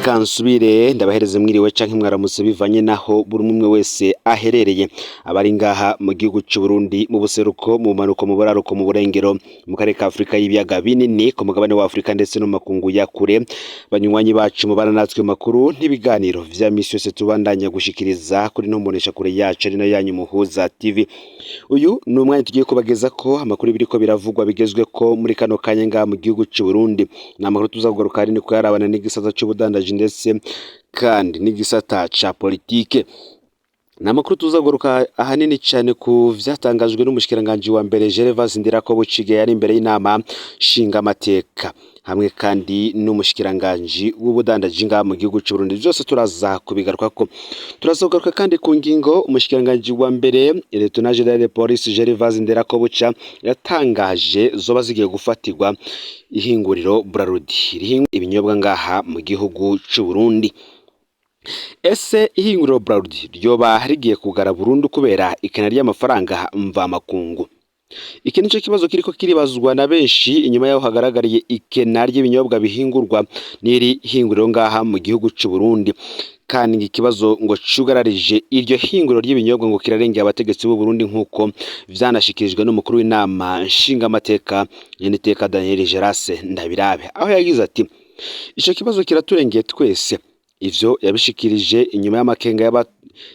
Reka nsubire ndabahereze mwiriwe canke mwaramutse bivanye naho buri umwe wese aherereye, abari ngaha mu gihugu c'u Burundi, mu buseruko, mu bumanuko, mu buraruko, mu burengero, mu karere ka Afrika y'ibiyaga binini, ku mugabane wa Afrika ndetse no mu makungu ya kure. Banywanyi bacu mubana natwe mu makuru n'ibiganiro vya misi yose tubandanya gushikiriza kuri no mbonesha kure yacu ari nayo yanyu Muhuza TV. Uyu ni umwanya tugiye kubageza ko amakuru biriko biravugwa bigezweko muri kano kanya ngaha mu gihugu c'u Burundi. Ni amakuru tuza kugaruka ahanini kuyarabana n'igisata c'ubudandaji ndetse kandi n'igisata ca politike. Ni amakuru tuza kugaruka ahanini cane ku vyatangajwe n'umushikiranganji wa mbere Gervais Ndirakobucige yari imbere y'inama nshingamateka, hamwe kandi n'umushikiranganji w'ubudandaji ngaha mu gihugu c'u Burundi. Vyose turaza kubigarukako. Turaza kugaruka kandi ku ngingo umushikiranganji wa mbere Lieutenant General de Police Gervais Ndirakobuca yatangaje zoba zigiye gufatirwa ihinguriro Brarudi rihingura ibinyobwa ngaha mu gihugu c'u Burundi. Ese ihinguriro Brarudi ryoba rigiye kugara burundu kubera ikena ry'amafaranga mvamakungu? Iki nico kibazo kiriko kiribazwa na benshi inyuma yaho hagaragariye ikena ry'ibinyobwa bihingurwa n'iri hinguriro ngaha mu gihugu c'u Burundi. Kandi iki kibazo ngo cugararije iryo hinguriro ry'ibinyobwa ngo kirarengera abategetsi b'u Burundi, nk'uko vyanashikirijwe n'umukuru w'inama nshingamateka nyeniteka Daniel Gerase Ndabirabe, aho yagize ati: "Ico kibazo kiraturengeye twese." Ivyo yabishikirije inyuma y'amakenga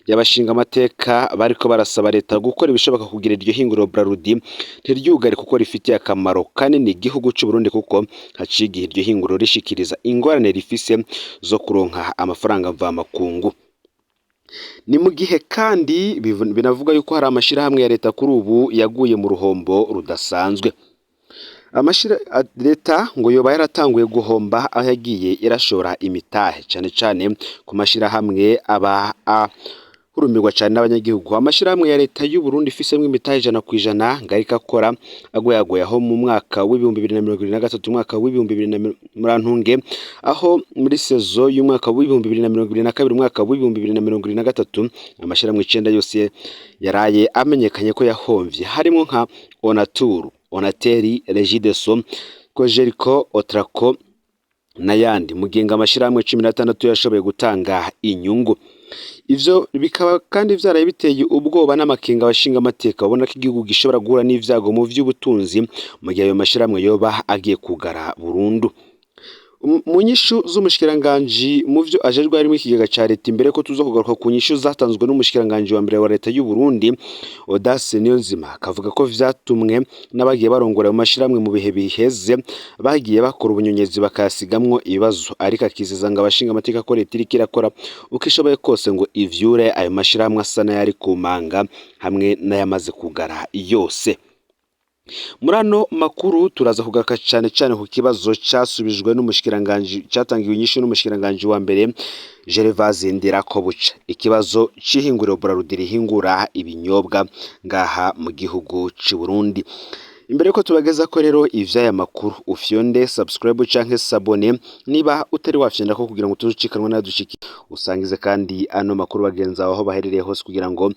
y'abashingamateka bariko barasaba leta gukora ibishoboka kugira iryo hinguriro Brarudi ntiryugare, kuko rifitiye akamaro kanini igihugu c'u Burundi, kuko haciye igihe iryo hinguriro rishikiriza ingorane rifise zo kuronka amafaranga mvamakungu. Ni mu gihe kandi binavuga yuko hari amashirahamwe ya leta kuri ubu yaguye mu ruhombo rudasanzwe. Amashira leta ngo yoba yaratanguye guhomba aho yagiye irashora imitahe cane cane ku mashirahamwe aba ahurumbirwa cane n'abanyagihugu. Amashirahamwe ya leta y'u Burundi ifisemwo imitahe 100% ngo ariko akora agoyagoye, aho mu mwaka w'2023, umwaka w'ibihumbi bibiri na murantunge, aho muri saison y'umwaka w'2022, umwaka w'2023, amashirahamwe 9 yose yaraye amenyekanye ko yahomvye, harimwo nka Onatur, Onateri, Regideso, Cogerco, Otraco n'ayandi, mu gihe ngo amashirahamwe 16 yashoboye gutanga inyungu. Ivyo bikaba kandi vyaraye biteye ubwoba n'amakenga abashingamateka babona ko igihugu gishobora guhura n'ivyago mu vy'ubutunzi mu gihe ayo mashirahamwe yoba agiye kugara burundu. Mu nyishu z'umushikiranganji mu vyo ajejwe harimwo ikigega ca leta, imbere ko tuza kugaruka ku nyishu zatanzwe n'umushikiranganji wa mbere wa leta y'u Burundi Audace Niyonzima, akavuga ko vyatumwe n'abagiye barongora mu mashirahamwe mu bihe biheze bagiye bakora ubunyonyezi bakayasigamwo ibibazo, ariko akizeza ngo abashingamateka ko leta iriko irakora uko ishoboye kose ngo ivyure ayo mashirahamwe asa n'ayari ku manga hamwe n'ayamaze kugara yose. Muri ano makuru turaza kugaruka cane cane ku kibazo casubijwe n'umushikiranganji, catangiwe inyishu n'umushikiranganji wa mbere Gervais Ndirakobuca, ikibazo c'ihinguriro Brarudi rihingura ibinyobwa ngaha mu gihugu c'u Burundi. Imbere yuko tubageza ko rero ivy'aya makuru, ufyonde subscribe canke s'abonner niba utari wafyonda ko, kugira ngo tuzucikanwe nadushiki. Usangize kandi ano makuru bagenzi aho baherereye hose, kugira ngo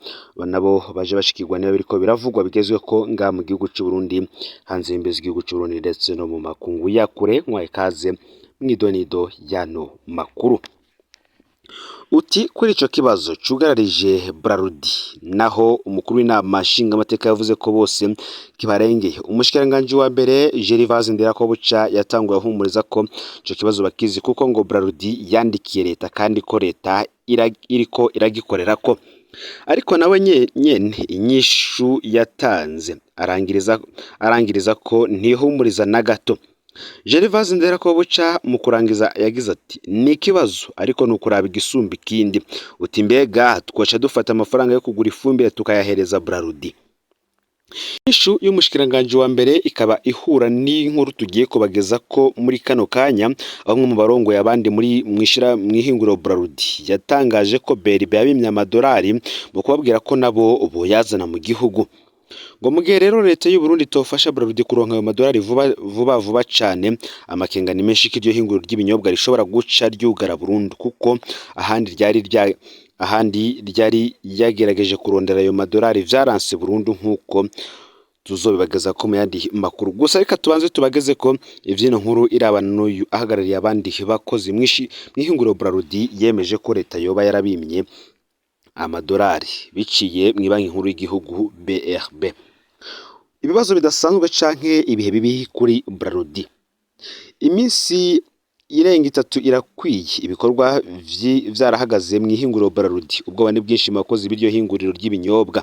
nabo baje bashikirwa niba biriko biravugwa bigezweko ngaha mu gihugu c'u Burundi, hanze y'imbibe z'igihugu c'u Burundi ndetse no mu makungu ya kure. Mwaye ikaze mw'idonido y'ano makuru. Uti kuri ico kibazo cugararije Brarudi, naho umukuru w'inama nshingamateka yavuze ko bose kibarengeye, umushikiranganji wa mbere Gervais Ndirakobuca yatanguye ahumuriza ko ico kibazo bakizi, kuko ngo Brarudi yandikiye leta kandi ko leta iriko iragikorerako. Ariko nawe nyene inyishu yatanze arangiriza ko ntihumuriza na gato. Gervais Nderakobuca mu kurangiza yagize ati: "Ni ikibazo, ariko ni ukuraba igisumba ikindi." Uti mbega twoca dufata amafaranga yo kugura ifumbire tukayahereza Brarudi? Inyishu y'umushikiranganji wa mbere ikaba ihura n'inkuru tugiye kubageza ko muri kano kanya, aho umwe mu barongoye abandi muri mwishira mwihinguriro Brarudi yatangaje ko BRB yabimye amadolari mu kubabwira ko nabo boyazana mu gihugu. Ngo mu gihe rero leta y'u Burundi itofasha Brarudi kuronka ayo madolari vuba vuba vuba cane, amakenga ni menshi ko iryo hinguriro ry'ibinyobwa rishobora guca ryugara burundu, kuko ahandi ryari yagerageje kurondera ayo madolari vyaranse burundu, nk'uko Tuzobibageza ko mu yandi makuru. Gusa reka tubanze tubageze ko ivyino nkuru irabana n'uyu ahagarariye abandi bakozi mwishi mw'ihinguriro Brarudi, yemeje ko leta yoba yarabimye amadolari biciye mw'ibanki nkuru y'igihugu BRB. Ibibazo bidasanzwe canke ibihe bibi kuri Brarudi. Iminsi irenga 3 irakwiye ibikorwa vyarahagaze mw'ihinguriro Brarudi. Ubwoba ni bwinshi mu bakozi b'iryo hinguriro ry'ibinyobwa.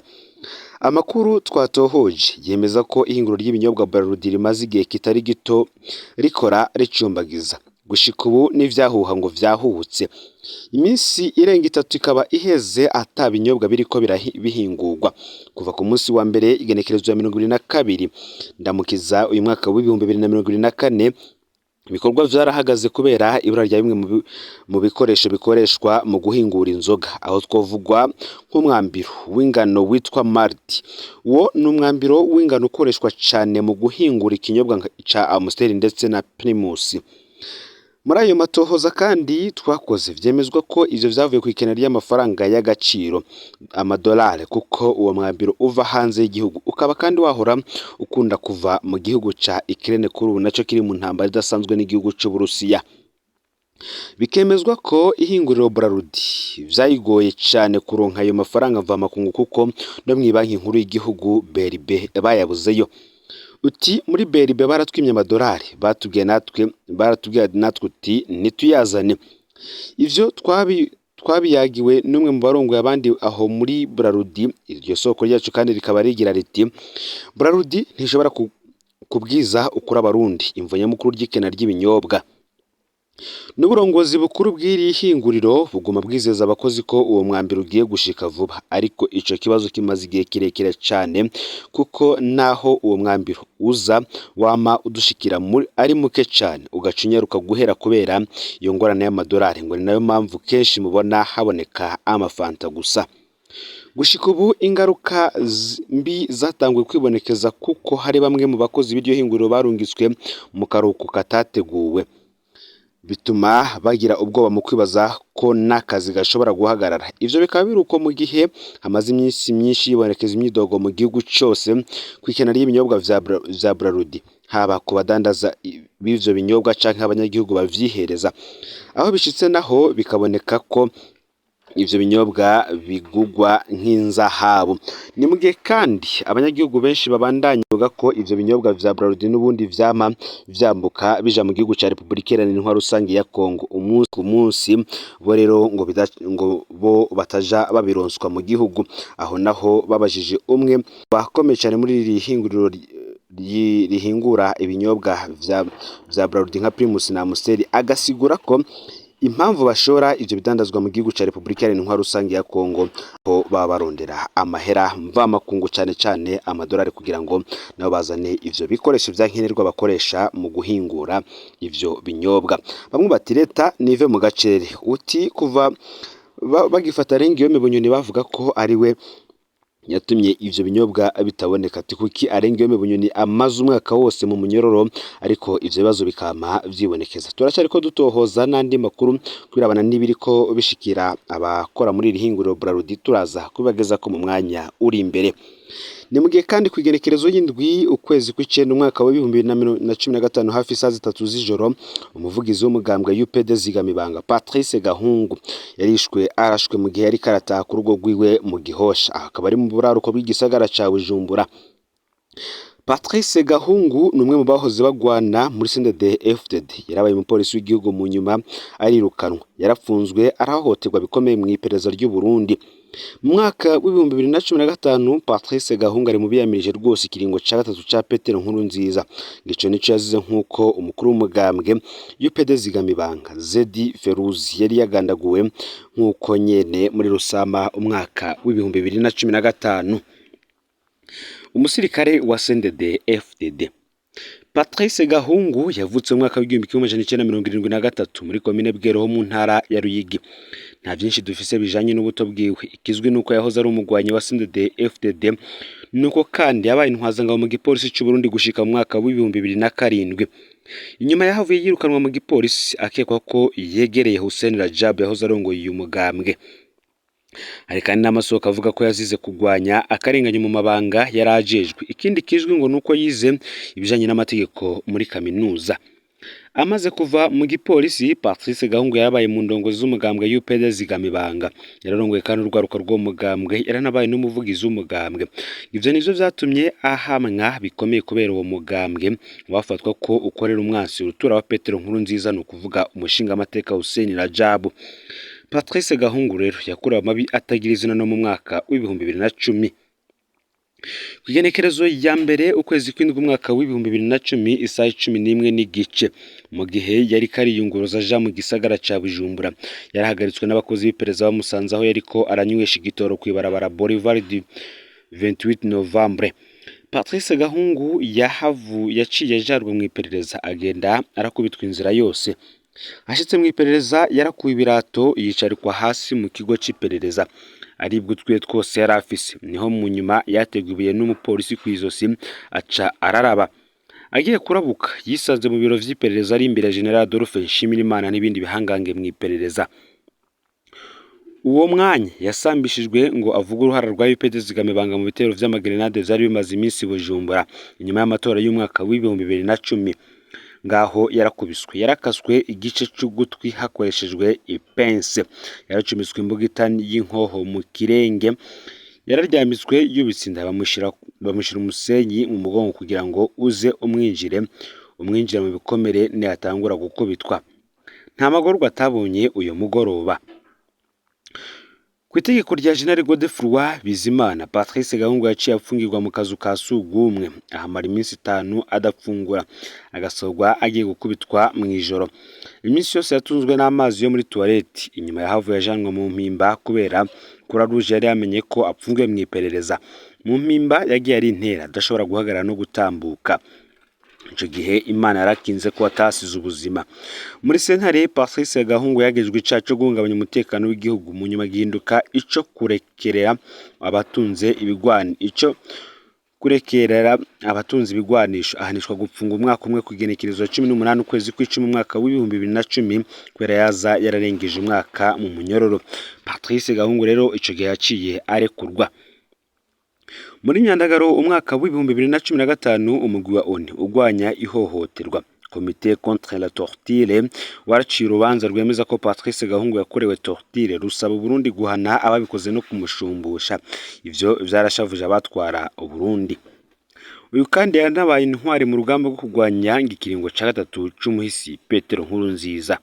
Amakuru twatohoje yemeza ko ihinguriro ry'ibinyobwa Brarudi rimaze igihe kitari gito rikora ricumbagiza. Gushika ubu n'ivyahuha ngo vyahuhutse. Iminsi irenga 3 ikaba iheze ata binyobwa biriko bihingurwa. Kuva ku munsi wa mbere igenekerezo ya 22 Ndamukiza uyu mwaka w'2024, ibikorwa vyarahagaze kubera ibura rya bimwe mu bikoresho bikoreshwa mu guhingura inzoga, aho twovugwa nk'umwambiro w'ingano witwa malt. Uwo ni umwambiro w'ingano ukoreshwa cane mu guhingura ikinyobwa ca Amstel ndetse na Primus. Muri ayo matohoza kandi twakoze, vyemezwa ko ivyo vyavuye kw'ikena ry'amafaranga y'agaciro, amadolari, kuko uwo mwambiro uva hanze y'igihugu, ukaba kandi wahora ukunda kuva mu gihugu ca Ukraine, kuri ubu naco kiri mu ntambara idasanzwe n'igihugu c'Uburusiya. Bikemezwa ko ihinguriro Brarudi vyayigoye cane kuronka ayo mafaranga mvamakungu, kuko no mw'ibanki nkuru y'igihugu BRB bayabuzeyo. Uti muri BRB baratwimye amadolari, batubwiye natwe, baratubwiye natwe uti ntituyazane. Ivyo twabiyagiwe n'umwe mu barongoye abandi aho muri Brarudi. Iryo soko ryacu kandi rikaba rigira riti: Brarudi ntishobora kubwiza ukuri Abarundi imvo nyamukuru ry'ikena ry'ibinyobwa. N'uburongozi bukuru bw'iri hinguriro buguma bwizeza abakozi ko uwo mwambiro ugiye gushika vuba, ariko ico kibazo kimaze igihe kirekire cane, kuko naho uwo mwambiro uza wama udushikira ari muke cane, ugaca unyaruka guhera kubera iyo ngorane y'amadolari. Ngo ni nayo mpamvu kenshi mubona haboneka amafanta gusa. Gushika ubu ingaruka mbi zatanguye kwibonekeza, kuko hari bamwe mu bakozi b'iryo hinguriro barungitswe mu karuhuko katateguwe, bituma bagira ubwoba mu kwibaza ko n'akazi gashobora guhagarara. Ivyo bikaba biri uko mu gihe hamaze iminsi myinshi yibonekeza imyidogo mu gihugu cose kw'ikena ry'ibinyobwa vya Brarudi, haba ku badandaza b'ivyo binyobwa canke abanyagihugu bavyihereza. Aho bishitse naho bikaboneka ko ivyo binyobwa bigugwa nk'inzahabu. Ni mu gihe kandi abanyagihugu benshi babandanya bavuga ko ivyo binyobwa vya Brarudi n'ubundi vyama vyambuka bija mu gihugu ca Republika Iharanira Intwaro Rusangi ya Kongo umunsi ku munsi, bo rero ngo bo bataja babironswa mu gihugu. Aho naho babajije umwe bakomeye cane muri iri hinguriro rihingura ibinyobwa vya Brarudi nka Primus na Amstel, agasigura ko impamvu bashora ivyo bidandazwa mu gihugu ca Republika Iharanira Intwaro Rusangi ya Kongo ko baba barondera amahera mvamakungu, cane cane amadolari, kugira ngo nabo bazane ivyo bikoresho vya nkenerwa bakoresha mu guhingura ivyo binyobwa. Bamwe bati leta nive mu gacerere. Uti kuva bagifata Alengiyome Bunyoni bavuga ko ariwe yatumye ivyo binyobwa bitaboneka. Ati kuki Alengiyome Bunyoni amaze umwaka wose mu munyororo, ariko ivyo bibazo bikama vyibonekeza? Turacariko dutohoza n'andi makuru kubirabana n'ibiriko bishikira abakora muri iri hinguriro Brarudi, turaza kubibageza ko mu mwanya uri imbere. Ni mu gihe kandi kw'igenekerezo y'indwi ukwezi kw'icenda umwaka w'2015, hafi isaha 3 z'ijoro, umuvugizi w'umugambwe UPD Zigamibanga Patrice Gahungu yarishwe arashwe mu gihe yariko arataha ku rugo rwiwe mu Gihosha, aho akaba ari mu buraruko bw'igisagara ca Bujumbura. Patrice Gahungu ni umwe mu bahoze bagwana muri CNDD FDD, yarabaye umupolisi w'igihugu, mu nyuma arirukanwa, yarapfunzwe, arahohoterwa bikomeye mu iperereza ry'u Burundi. Mu mwaka w'2015 Patrice Gahungu ari mu biyamirije rwose ikiringo ca gatatu ca Petero Nkurunziza. Ico nico yazize, nk'uko umukuru w'umugambwe UPD Zigamibanga Zedi Feruzi yari yagandaguwe nk'uko nyene muri Rusama umwaka w'2015. Umusirikare wa CNDD FDD Patrice Gahungu yavutse mu mwaka w'1973 muri komine Bwero ho mu ntara ya Ruyigi. Nta vyinshi dufise bijanye n'ubuto bwiwe. Ikizwi nuko yahoze ari umugwanyi wa CNDD FDD, nuko kandi yabaye intwazangabo mu gipolisi c'u Burundi gushika mu mwaka w'2007. Inyuma yahavuye yirukanwa mu gipolisi akekwa ko yegereye Hussein Rajab yahoze arongoye uyu mugambwe. Hari kandi n'amasoko avuga ko yazize kugwanya akarengane mu mabanga yari ajejwe. Ikindi kizwi ngo nuko yize ibijanye n'amategeko muri kaminuza. Amaze kuva mu gipolisi, Patrice Gahungu yarabaye mu ndongozi z'umugambwe UPD Zigamibanga. Yararongoye kandi urwaruka rw'uwo mugambwe, yaranabaye n'umuvugizi w'umugambwe. Ivyo nivyo vyatumye ahamwa bikomeye kubera uwo mugambwe wafatwa ko ukorera umwansi rutura wa Petero Nkurunziza, ni ukuvuga umushingamateka Hussein Rajabu. Patrice Gahungu rero yakorewe amabi atagira izina no mu mwaka w'2010. Kw'igenekerezo rya mbere ukwezi kw'indwi umwaka w'2010 isaha 11:15, mu gihe yariko ariyunguruza aja mu gisagara ca Bujumbura, yarahagaritswe n'abakozi b'iperereza bamusanze aho yariko aranywesha igitoro kw'ibarabara Boulevard du 28 Novembre. Patrice Gahungu yaciye ajanwa mw'iperereza, agenda arakubitwa inzira yose. Ashitse mw'iperereza yarakuwe ibirato yicarikwa hasi mu kigo c'iperereza, aribwa utwiwe twose yari afise. Niho mu nyuma yategwa ibuye n'umupolisi kw'izosi aca araraba. Agiye kurabuka yisanze mu biro vy'iperereza ari imbere ya General Adolphe Nshimirimana n'ibindi bihangange mw'iperereza. Uwo mwanya yasambishijwe ngo avuge uruhara rwa UPD Zigamibanga mu bitero vy'amagerenade vyari bimaze iminsi i Bujumbura inyuma y'amatora y'umwaka w'2010. Ngaho yarakubiswe, yarakaswe igice c'ugutwi hakoreshejwe ipense, yaracumiswe imbugita y'inkoho mu kirenge, yararyamitswe yubitse inda bamushira umusenyi mu mugongo kugira ngo uze umwinjire mu bikomere niyatangura gukubitwa. Nta magorwa atabonye uyo mugoroba. Kw'itegeko rya General Godefroid Bizimana, Patrice Gahungu yaciye apfungirwa mu kazu ka sugumwe, ahamara iminsi 5 adafungura, agasohorwa agiye gukubitwa mw'ijoro. Iminsi yose yatunzwe n'amazi yo muri toilette. Inyuma yahavuye ajanwa mu mpimba kubera Croix Rouge yari yamenye ko apfungiwe mw'iperereza. Mu mpimba yagiye ari intera, adashobora guhagarara no gutambuka. Ico gihe Imana yarakinze ko atasize ubuzima. Muri sentare Patrice Gahungu yagejwe icaha co guhungabanya umutekano w'igihugu, mu nyuma gihinduka ico kurekerera abatunze ico kurekerera abatunze ibigwanisho, ahanishwa gupfunga umwaka umwe kw'igenekerezo 18 ukwezi kw'icumi umwaka w'2010 kubera yaza yararengeje umwaka mu munyororo. Patrice Gahungu rero ico gihe yaciye arekurwa. Muri Nyandagaro umwaka w'2015 umugwi wa ONU ugwanya ihohoterwa, Comité contre la torture, waraciye urubanza rwemeza ko Patrice Gahungu yakorewe torture, rusaba Uburundi guhana ababikoze no kumushumbusha. Ivyo vyarashavuje abatwara Uburundi. Uyu kandi yanabaye intwari mu rugamba rwo kugwanya ikiringo ca gatatu c'umuhisi Petero Nkurunziza.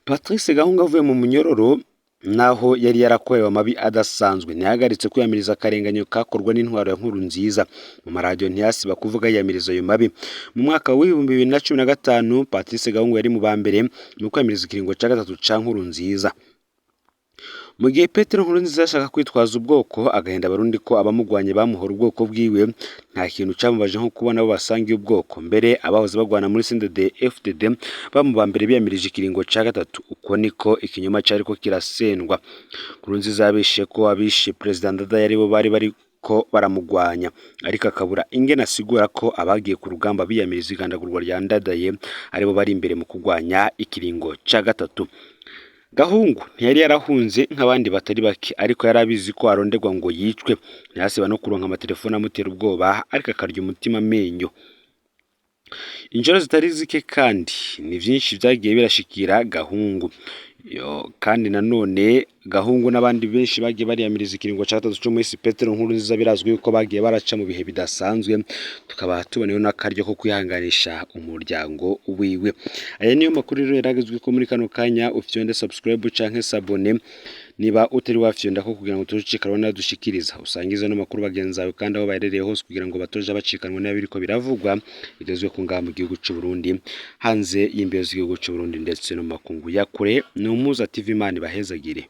Patrice Gahungu avuye mu munyororo, naho yari yarakorewe amabi adasanzwe, ntiyahagaritse kwiyamiriza akarenganyo kakorwa n'intwaro ya Nkurunziza. Mu maradiyo ntiyasiba kuvuga yiyamiriza ayo mabi. Mu mwaka w'2015 Patrice Gahungu yari mu ba mbere mu kwiyamiriza ikiringo ca gatatu ca Nkurunziza. Mu gihe Petero Nkurunziza yashaka kwitwaza ubwoko agahenda abarundi ko abamugwanye bamuhora ubwoko bwiwe, nta kintu camubaje nko kubona abo basangiye ubwoko. Mbere abahoze bagwana muri CNDD FDD bamu ba mbere biyamirije ikiringo ca gatatu. Uko niko ikinyoma cariko kirasendwa. Nkurunziza yabeshe ko abishe Perezida Ndadaye aribo bari bariko baramugwanya, ariko akabura ingene asigura ko abagiye ku rugamba biyamiriza igandagurwa rya Ndadaye aribo bari imbere mu kugwanya ikiringo ca gatatu. Gahungu ntiyari yarahunze nk'abandi batari bake, ariko yari abizi ko aronderwa ngo yicwe. Ntiyasiba no kuronka amatelefone amutera ubwoba, ariko akarya umutima amenyo. Injoro zitari zike kandi ni vyinshi vyagiye birashikira Gahungu. Kandi nanone Gahungu n'abandi benshi bagiye bariyamiriza ikiringo ca gatatu c'umuhisi Petero Nkurunziza, birazwi yuko bagiye baraca mu bihe bidasanzwe, tukaba tuboneyeho n'akaryo ko kwihanganisha umuryango wiwe. Aya niyo makuru rero yaragezwe ko muri kano kanya. Ufyonde subscribe canke s'abonner niba utari wafyonda ko kugira ngo tuzucikanwe n'adushikiriza, usangize no makuru bagenzi bawe kandi aho baherereye hose kugira ngo batoje bacikanwe n'ibiriko biravugwa bigezwe ku ngaha mu gihugu c'u Burundi, hanze y'imbibe z'igihugu c'u Burundi ndetse no mu makungu ya kure. Ni Umuhuza TV, Imana ibahezagire.